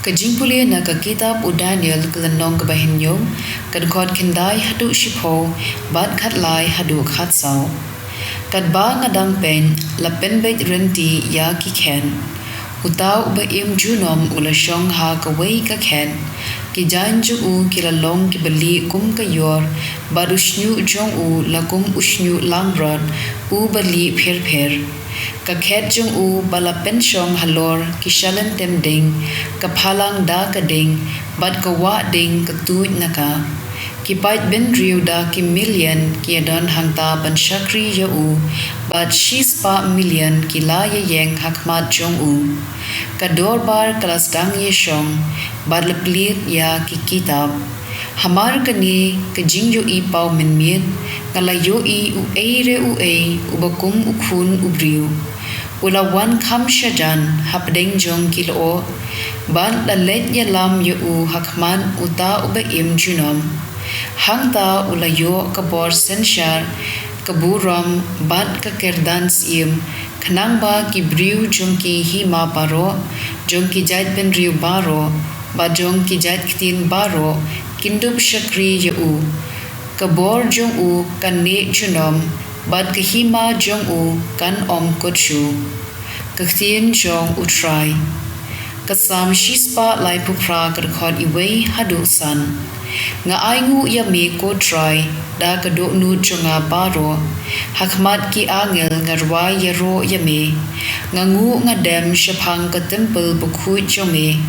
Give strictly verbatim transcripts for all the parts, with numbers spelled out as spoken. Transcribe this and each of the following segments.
Ka jingpule na ka kitab u Daniel, ka lynnong kaba hynñiew, ka dkhot khyndai haduh shiphew, bad khatlai haduh khatsaw. Katba nga dang peit, la pynbeit rynti ïa ki khet. Uta uba im junom u la shong ha kawei ka khet. Ki jaiñ jong u ki la long kiba lieh kum ka ïor, bad u shñiuh jong u la kum u shñiuh langbrot, uba lieh pher pher. Ka khet jong u ba la pynshong halor ki shalynten ding, ka phalang da ka ding, bad ka wah ding ka tuid na ka. Ki paid bynriew da ki million ki ïadon hangta ban shakri ïa u, bad shispah million ki la ïaïeng ha khmat jong u. Ka dorbar ka la sdang ïashong, bad la plied ïa ki kitab. Hamar kane ka jingïohi paw mynmiet, nga la ïohi uei re uei uba kum u khun u briew. U la wan kham shajan hapdeng jong ki lyoh, bad la leit ïalam ïa u ha khmat uta uba im junom. Hangta u la ïoh ka bor synshar, ka burom, bad ka kyrdan syiem, khnang ba ki briew jong ki hima baroh, jong ki jaid bynriew baroh, bad jong ki jaid ktien baroh, kin dup shakri ïa u. Ka bor jong u kan neh junom, bad ka hima jong u kan ym kut shuh. Ka ktien jong U Trai. Ka Salm shispah laiphew phra, ka dkhot iwei haduh san. Nga ainguh ïa me ko Trai, da ka dohnud jong nga baroh. Ha khmat ki angel nga rwai ïaroh ïa me. Nga nguh nga dem shaphang ka templ bakhuid jong me.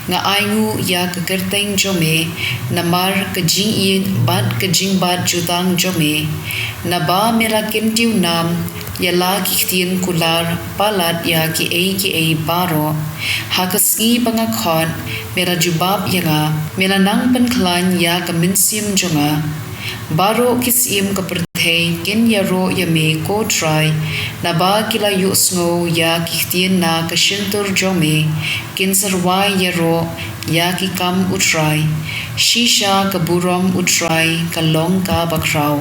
Nga ainguh ïa ka kyrteng jong me, namar ka jingïeit bad ka jingbat jutang jong me. Naba me la kyntiew nam ïa la ki ktien kular palat ïa kiei kiei baroh. Ha ka sngi ba nga khot, me la jubab ïa nga, me la nang pynkhlaiñ ïa ka mynsiem jong nga. Baroh ki syiem ka pyrthei kin ïaroh ïa me ko Trai, naba ki la ïohsngew ïa ki ktien na ka shyntur jong me, kin sa rwai ïaroh ïa ki kam U Trai. Shisha ka burom U Trai ka long kaba khraw.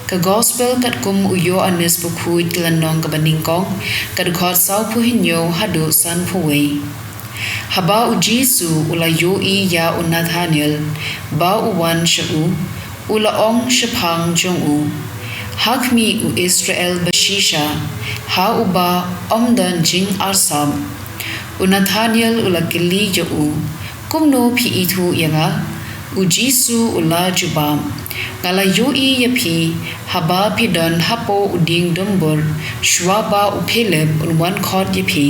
Ka Gospel katkum u Ïoannis Bakhuid, ka lynnong kaba nyngkong, ka dkhot sawphew hynñiew haduh sanphew wei. Haba U Jisu u la ïohi ïa u Nathanael ba u wan sha u, u la ong shaphang jong u, ha khmih u Israel bashisha, ha uba ym don jingarsap. U Nathanael u la kylli ïa u, kumno phi ithuh ïa nga? U Jisu u la jubab, nga la ïohi ïa phi haba phi don hapoh u dieng dumbur, shuwa ba u Philip un wan khot ïa phi.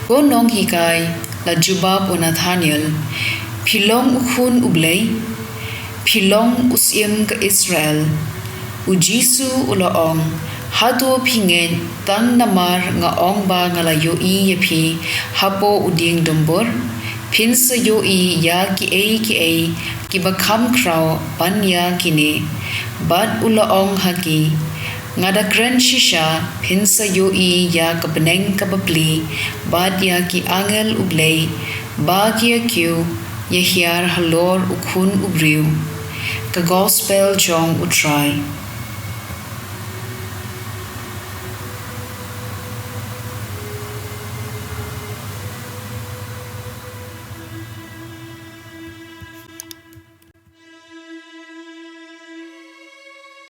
Ko nonghikai, la jubab u Nathanael, phi long u khun U Blei, phi long u syiem ka Israel. U Jisu u la ong, hato phi ngeit tang namar nga ong ba nga la ïohi ïa phi hapoh u dieng dumbur? Phin sa ïohi ïa kiei kiei kiba kham khraw ban ïa kine. Bad u la ong ha ki, nga da kren shisha, phin sa ïohi ïa ka bneng kaba pli, bad ïa ki angel U Blei ba ki ïa kiew ïa hiar halor u Khun U Briew. Ka Gospel jong U Trai.